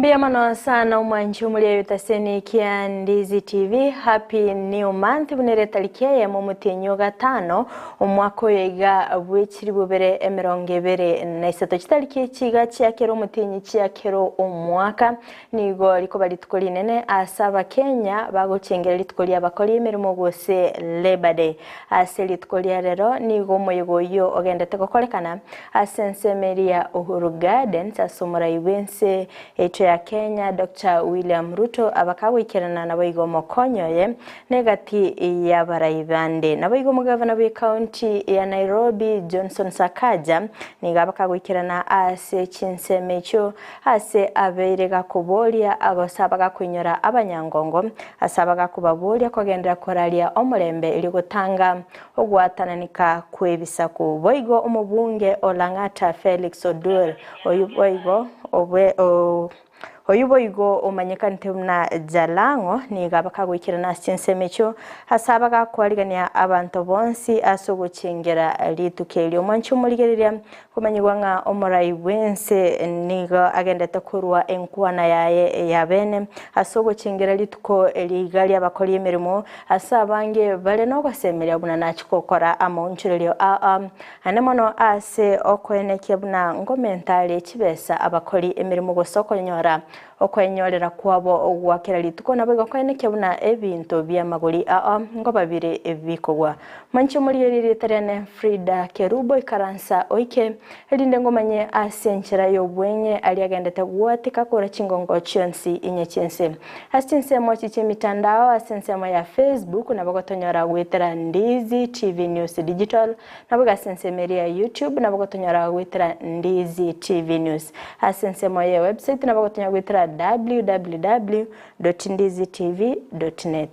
Mbuya mono sana omwanchi omoria otaseni kia Ndizi TV. Happy new month buna ere tariki eyemo omotienyi o gatano omwaka oyo iga bwechiri bubere emerongo ebere na isato. Chitariki echi iga chiakera omotienyi chiakera omwaka nigo rikoba rituko rinene ase abakenya bagochengera rituko ria abakori emeremo gose Labour Day. Ase rituko ria rero nigo omoyega oyio ogendete gokorekana Ase ensemo eria ya Uhuru Gardens ase omorai bw'ense yaito ya Kenya Doctor William Ruto abakagoikerana naboigo omokonyi oye na egati y'abarai bande. Naboigo omogavana bw'ecounty ya Nairobi Johnson Sakaja nigo abakagoikerana ase chinsemo echio ase abeire gakoboria gose abagakoinyora abanyangongo ase abagakobaboria kogenderera koraria omorembe erio gotanga Ogwatananika kw'ebisaku. Boigo omobunge o Lang'ata Felix Oduor, oyio boigo obe oyio boigo omanyekanete buna Jalang'o, nigo abakagoikerana ase chinsemo echio ase abagakoarigania abanto bonsi ase ogochengera rituko erio. Omwanchi omorigereria komanyigwa ng'a omorai bw'ense nigo agendete korwa enkwana yaye ya bene ase ogochengera rituko eri iga ri'abakori emeremo Ase abange bare nogosemeria buna nachia gokora amaonchorerio aa, naende mono ase okoenekia buna ngomenta are chibesa abakori emeremo gose okonyora okwenyorera kwabo gwa kera rituko, naboigo koenekia buna ebinto bi'amagori ao ngoba bire bikogwa. Mwanche omorigererie erieta riane Frida Kerubo, ikaransa oike, erinde ngomanye ase enchera y'obweng'e aria agendete gwatika kora chingongo chionsi inye chi'ense. Ase chinsemo echi chi'emitandao ase ensemo ya Facebook nabo gotonyora goetera Ndizi TV News Digital, naboigo ase ensemo eria ya YouTube nabo gotonyora goetera Ndizi TV News. Ase ensemo ye website nabo gotonyora goetera www dot ndizitv dot net.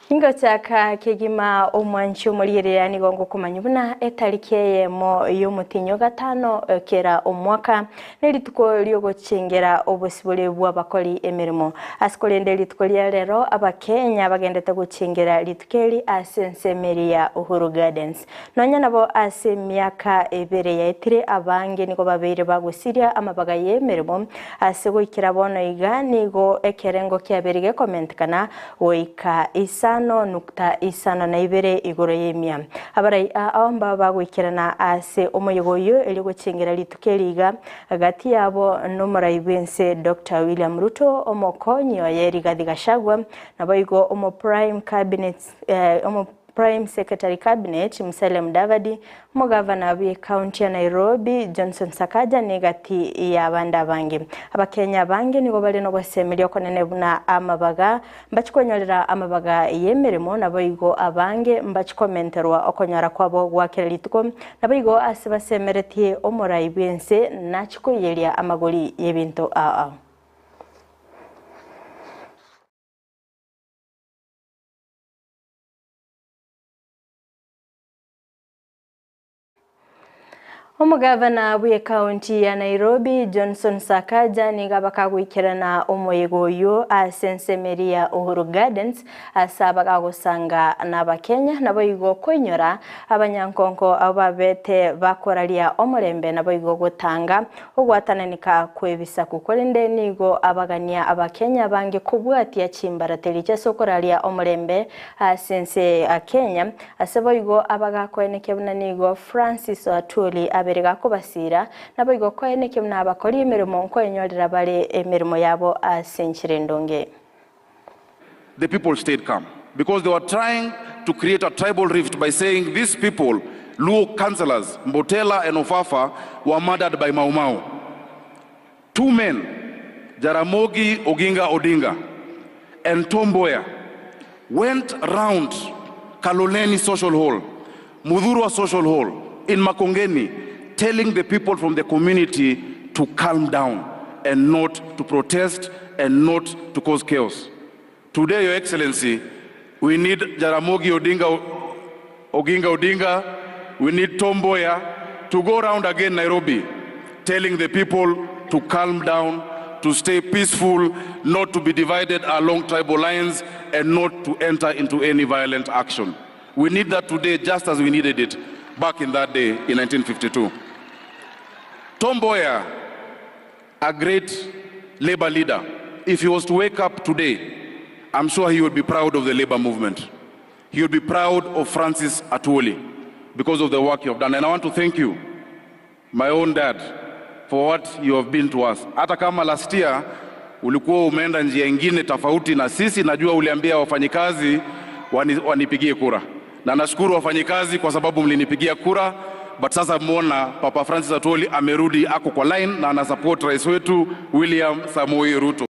Ingochaka kegima omwanchi omoriereria nigo ngokomanya buna etariki eyemo y'omotienyi o gatano kera omwaka nerituko riogochengera obosibore bw'abakori emeremo. Ase korende rituko ria rero abakenya bagendete gochengera rituko eri ase ensemo eria ya Uhuru Gardens. Nonya nabo ase emiaka ebere yaetire abange nigo babeire bagosiria amabaga y'emeremo Ase goikera bono iga nigo ekerengo kiabeire gekomentekana goika isano nukta isano na ibere igoro y'emia. Abarai ao mbaba bagoikerana ase omoyega oyio erio gochengera rituko eri iga gati yabo nomorai bw'ense Doctor William Ruto, omokonyi oye Rigathi Gachagua, naboigo omo Prime Cabinet omo Prime Secretary Cabinet Musalia Mudavadi, Omogavana bw'ecounty ya Nairobi Johnson Sakaja negati y'abande abange. Abakenya abange nigo bare nogosemeria okonene buna amabaga mbachi kwenyorera amabaga y'emeremo naboigo abange mbachi komenterwa okonyora kwabo gwa kera rituko naboigo ase basemeretie omorai bw'ense nachi koiyeria amagori y'ebinto ao ao. Omogavana bw'ekaunti ya Nairobi Johnson Sakaja nigo abakagoikerana omoyega oyio ase ensemo eria ya Uhuru Gardens ase abagagosanga n'Abakenya naboigo koinyora abanyankonko abwo babete bakoraria omorembe naboigo gotanga Ogwatananika kw'ebisaku. Korende nigo abagania Abakenya abange kobwatia chimbarateri chi'ase okoraria omorembe ase ense ya Kenya, ase boigo abagakoenekia buna nigo Francis Atwoli abere gakobasiira, naboigo koenekia buna abakori emeremo nkoenyorera bare emeremo yabo ase enchera endonge. The people stayed calm because they were trying to create a tribal rift by saying these people, Luo councillors, Mbotela and Ofafa, were murdered by Mau Mau. Two men, Jaramogi Oginga Odinga and Tom Mboya, went round Kaloleni Social Hall, Muthurwa Social Hall in Makongeni, telling the people from the community to calm down and not to protest and not to cause chaos. Today, Your Excellency, we need Jaramogi Odinga, Oginga Odinga, we need Tom Mboya to go round again Nairobi, telling the people to calm down, to stay peaceful, not to be divided along tribal lines, and not to enter into any violent action. We need that today just as we needed it back in that day in 1952. Tom Mboya, a great labor leader, if he was to wake up today, I'm sure he would be proud of the labor movement. He would be proud of Francis Atwoli because of the work you have done. And I want to thank you, my own dad, for what you have been to us. Hata kama last year ulikuwa umeenda njia ingine tofauti na sisi, najua uliambia wafanyikazi wanipigie kura, na nashukuru wafanyikazi kwa sababu mlinipigia kura, but sasa muona Papa Francis Atwoli amerudi, ako kwa line na anasupport rais wetu William Samoei Ruto.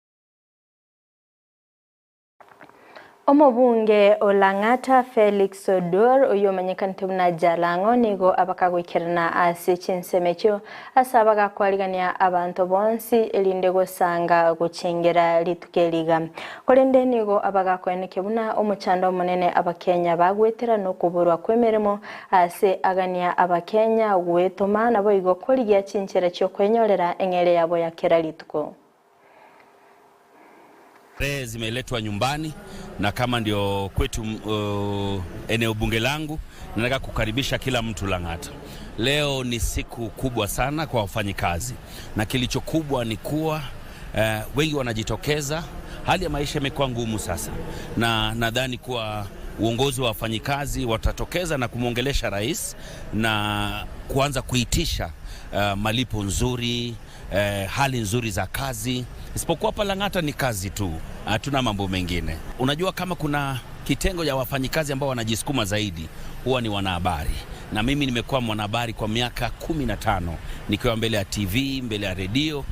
Omobunge Olang'ata Felix Oduor oyo omanyekanete buna Jalang'o nigo abakagwikirana ase chinsemekio ase abagakwarigania abanto bonsi erinde gosanga gochengera rituko eriga. Korende nigo abagakoenekia buna omochando omonene abakenya bagwetera na okoborwa kwa emeremo ase agania abakenya gwetoma nabo igo korigia chinchera chiokwenyorera eng'ere yabo ya kera rituko. Sherehe zimeletwa nyumbani na kama ndio kwetu eneo bunge langu, nataka kukaribisha kila mtu Lang'ata. Leo ni siku kubwa sana kwa wafanyikazi, na kilichokubwa ni kuwa wengi wanajitokeza. Hali ya maisha imekuwa ngumu sasa, na nadhani kuwa uongozi wa wafanyikazi watatokeza na kumwongelesha rais na kuanza kuitisha malipo nzuri, hali nzuri za kazi. Isipokuwa hapa Lang'ata ni kazi tu, hatuna mambo mengine. Unajua, kama kuna kitengo cha wafanyikazi ambao wanajisukuma zaidi huwa ni wanahabari, na mimi nimekuwa mwanahabari kwa miaka 15 nikiwa mbele ya TV, mbele ya redio.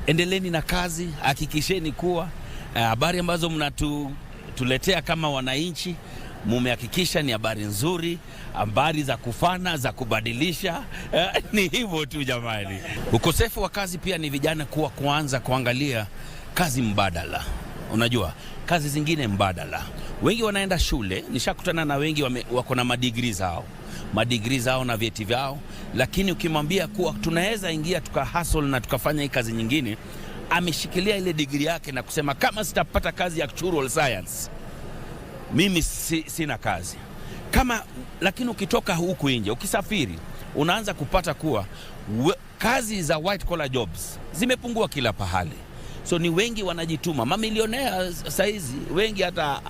Endeleeni na kazi, hakikisheni kuwa habari ambazo mnatuletea kama wananchi mumehakikisha ni habari nzuri, habari za kufana, za kubadilisha. Ni hivyo tu jamani. Ukosefu wa kazi pia ni vijana kuwa kuanza kuangalia kazi mbadala. Unajua, kazi zingine mbadala. Wengi wanaenda shule, nishakutana na wengi wako na madigrii zao. Madigrii zao na vyeti vyao, lakini ukimwambia kuwa tunaweza ingia tuka hustle na tukafanya hii kazi nyingine, ameshikilia ile digrii yake na kusema kama sitapata kazi ya actuarial science mimi sina kazi. Lakini ukitoka huku nje ukisafiri unaanza kupata kuwa kazi za white collar jobs zimepungua kila pahali. So ni wengi wanajituma. Mamilionea saizi wengi hata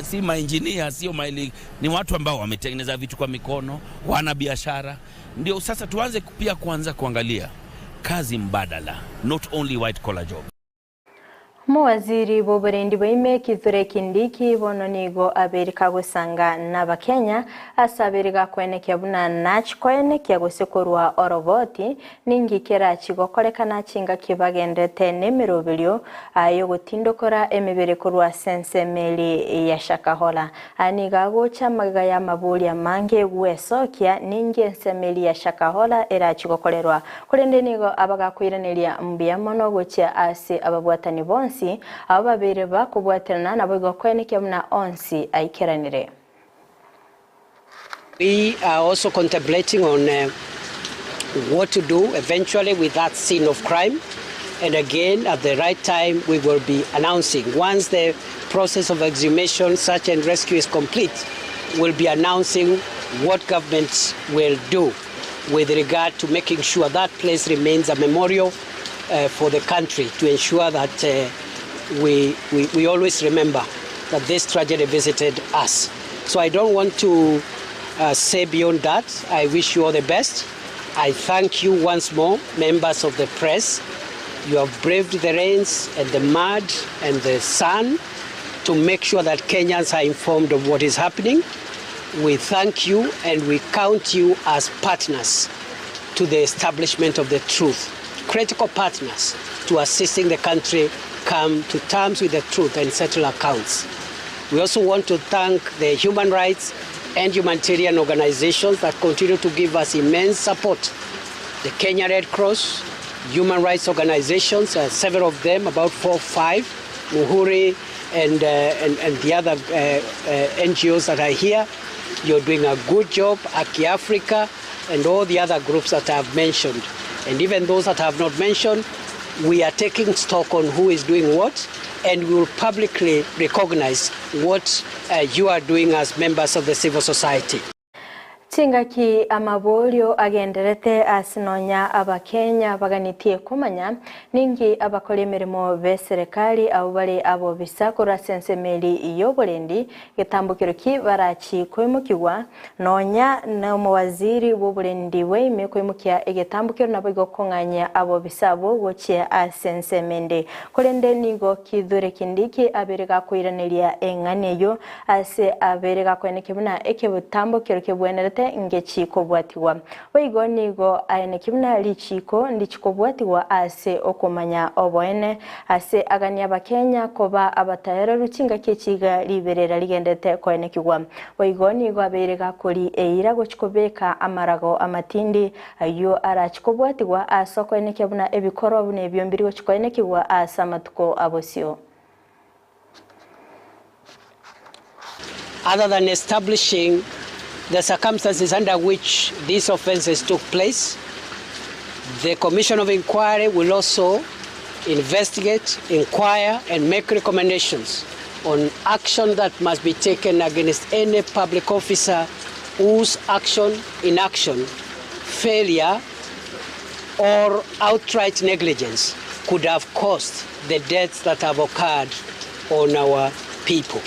si maengineer, sio maili, ni watu ambao wametengeneza vitu kwa mikono, wana biashara. Ndio sasa tuanze pia kuanza kuangalia kazi mbadala, not only white collar jobs. Mowaziri b'oburendi bwaime Kithure Kindiki bono nigo aberika gosanga n'abakenya ase aberika kwenekia buna nachikoenekia gose korwa oroboti ningi kerachi gokorekana chingaki bagendete n'emeroberio yogotindokora emebere korwa sensemeri ya Shakahola. Nigo agocha magega ya maburi amange gwesokia ningi ensemeri ya Shakahola erachi gokorerwa korende nigo abagakoiraneria mbuya mono gochia ase ababwatani bonsi abo babere bakobwaterana nabo igokwenekia buna onsi aikeranire. We are also contemplating on what to do eventually with that scene of crime, and again at the right time we will be announcing. Once the process of exhumation, search and rescue is complete, we'll be announcing what government will do with regard to making sure that place remains a memorial for the country, to ensure that we always remember that this tragedy visited us. So I don't want to say beyond that. I wish you all the best. I thank you once more, members of the press. You have braved the rains and the mud and the sun to make sure that Kenyans are informed of what is happening. We thank you and we count you as partners to the establishment of the truth, critical partners to assisting the country come to terms with the truth and settle accounts. We also want to thank the human rights and humanitarian organizations that continue to give us immense support. The Kenya Red Cross, human rights organizations, several of them, about 4 or 5, Muhuri and the other NGOs that are here. You're doing a good job, Aki Africa, and all the other groups that I have mentioned. And even those that I have not mentioned, We are taking stock on who is doing what and we will publicly recognize what you are doing as members of the civil society. Chingaki amaborio agenderete ase nonya Abakenya baganetie komanya ninki abakori emeremo b'eserekari abwo bare abobisa korwa ase ensemo eri y'oborendi getambokero ki barachi koimokigwa Nonya nomowaziri bw'oborendi bw'eime koimokia egetambokero naboigo kong'anyia abobisa abwo gochia ase ensemo ende. Korende nigo Kithure Kindiki abeire gakoiraneria eng'ana eyio ase abeire gakoenekia buna ekegetambokero kebwenerete ngechi kobwatigwa. Boigo nigo aenekia buna richiiko ndichi kobwatigwa ase okomanya oboene ase aganie Abakenya koba abataereru chingaki echi iga riberera rigenderete koenekigwa. Boigo nigo abeire gakori eira gochia kobeka amarago amatindi, ayio arachie kobwatigwa ase okoenekia buna ebikorwa buna ebio mbiri gochia koenekigwa ase amatuko a bosio. Other than establishing the circumstances under which these offences took place, the Commission of Inquiry will also investigate, inquire and make recommendations on action that must be taken against any public officer whose action, inaction, failure or outright negligence could have caused the deaths that have occurred on our people.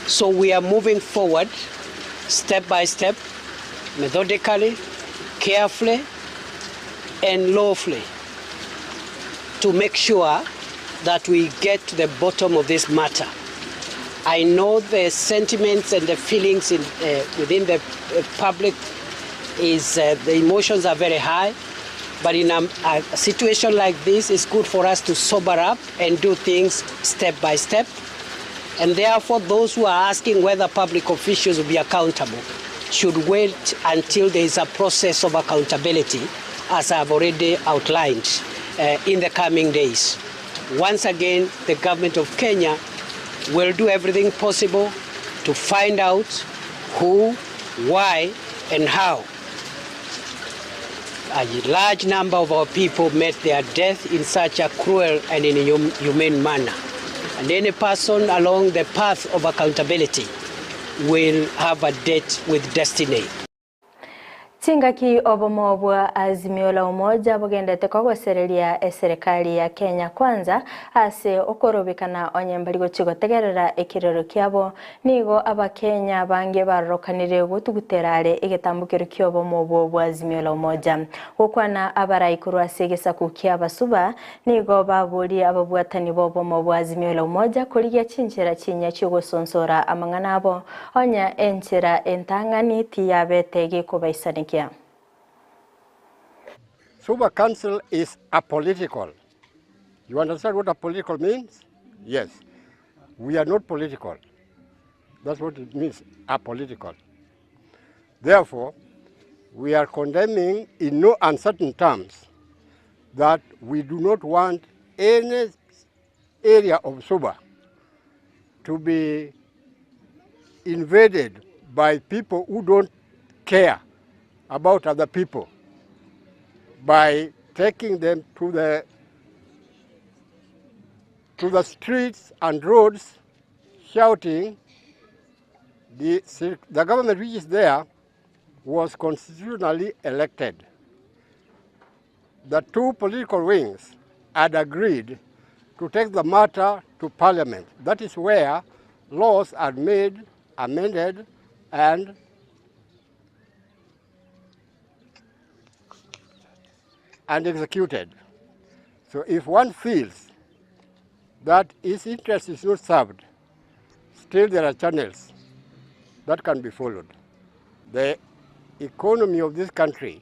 So we are moving forward step by step, methodically, carefully and lawfully to make sure that we get to the bottom of this matter. I know the sentiments and the feelings in, uh, within the uh, public is uh, the emotions are very high. But in a, a situation like this, it's good for us to sober up and do things step by step. And therefore, those who are asking whether public officials will be accountable should wait until there is a process of accountability, as I've already outlined, uh, in the coming days. Once again, the government of Kenya will do everything possible to find out who, why, and how a large number of our people met their death in such a cruel and inhumane manner. And any person along the path of accountability will have a date with destiny. Chingaki obomo bwa Azimio la Umoja bogendete kogosereria eserekari ya Kenya Kwanza ase okorobekana onye mbari gochia gotegerera ekerero kiabo, nigo Abakenya abange barorokanire gotugutera are egetambokero ki'obomo obwo bwa Azimio la Umoja. Gokwana abarai korwa ase egesaku ki'Abasuba nigo baborie ababwatani b'obomo bwa Azimio la Umoja korigia chinchera chinyia chi'ogosonsora amang'ana abo Onye enchera entang'ani tiyabete gekobaisanekia. Suba Council is apolitical. You understand what apolitical means? Yes. We are not political. That's what it means, apolitical. Therefore, we are condemning in no uncertain terms that we do not want any area of Suba to be invaded by people who don't care about other people by taking them to the to the streets and roads shouting the, the government which is there was constitutionally elected. The two political wings had agreed to take the matter to parliament. That is where laws are made, amended, and and executed. So if one feels that his interest is not served, still there are channels that can be followed. The economy of this country,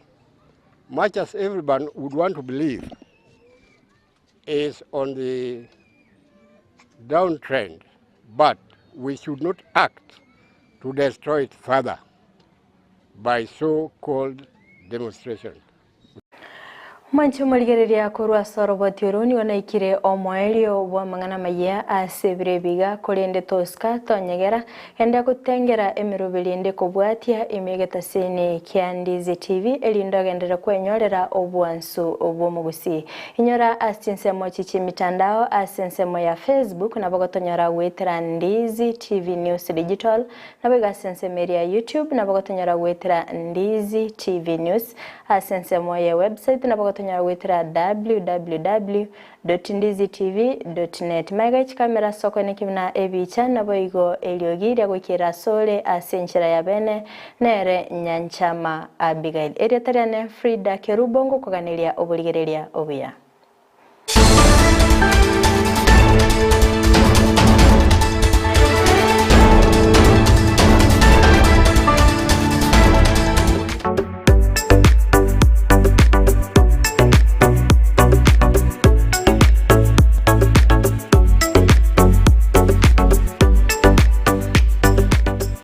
much as everyone would want to believe, is on the downtrend, but we should not act to destroy it further by so-called demonstration. Mwanche omorigereria korwa ase oroboti oro nigo naikire omoerio bw'amang'ana amayia ase ebiro ebiga, korende tosika tonyegera, genda gotengera emeroberi ende kobwatia ime egetasini kia Ndizi TV erinde ogenderere kwenyorera obwansu bw'omogusii. Inyora ase chinsemo echi chi'emitandao ase ensemo ya Facebook nabo gotonyora goetera Ndizi TV News Digital, Naboigo ase ensemo eria ya YouTube nabo gotonyora goetera Ndizi TV News. Ase ensemo ye website nabo gotonyora goetera www dot ndizi tv dot net. Magega ye chikamera ase okoenekia buna ebicha naboigo eriogi riagoikerera asore ase enchera ya bene nere Nyanchama Abigail. Erieta riane Frida Kerubo ngokoganeria oborigereria obuya.